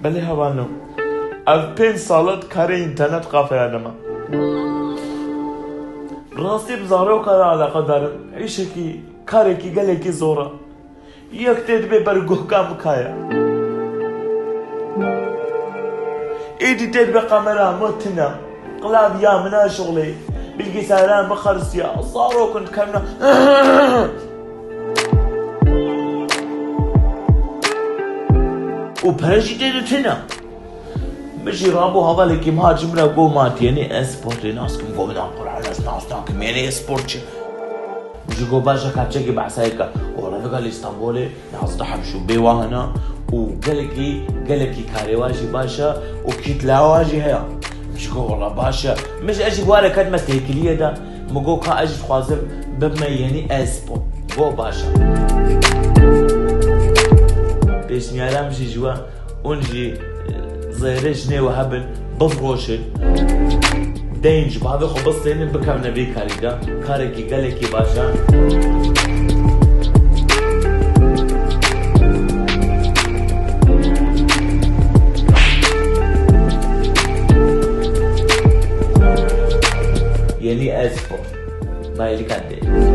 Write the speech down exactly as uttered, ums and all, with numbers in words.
Belê hevalno. Ev pênc sal e dikarê înternet kafeya de me. Rastî bi zaroka re eleqedar im. Îşekî, karekî gelekî zor e. Yek tê dibe ber guhka min kaya. Êdî tê dibe kamera min tune. Qlavya min naşixulê. Bilgisayara min xerisiya. Zarok in dikevne. Û pere jî tê de tune. Min jî rabû hevalekî min hat ji min re got, ma tu yenî e-sportê nas kim? Got, min Quran ez nas nakim, yenî e-sport çi? Min jî got, baş e, kapçekî behsa yê ke. Got, wela vê gel Îstanbulê yazdeh hemşûbê wa hene û gelekî, gelekî karê wa jî baş e û kîtleya wa jî heye. Min jî got, wela baş e. Min jî, ez jî bi wa re ketime têkiliyê de. Min got, ka ez jî dixwazim bibime yenî e-sport. Got, baş e. Pêşniyara min jî ji we, hûn jî, e, zêrê jinê we hebin, bifroşin. Deyên ji bavê xwe bistênin, bikevine vê karî de. Karekî gelekî baş e. Yenî e-spor. Nayê li kar tê.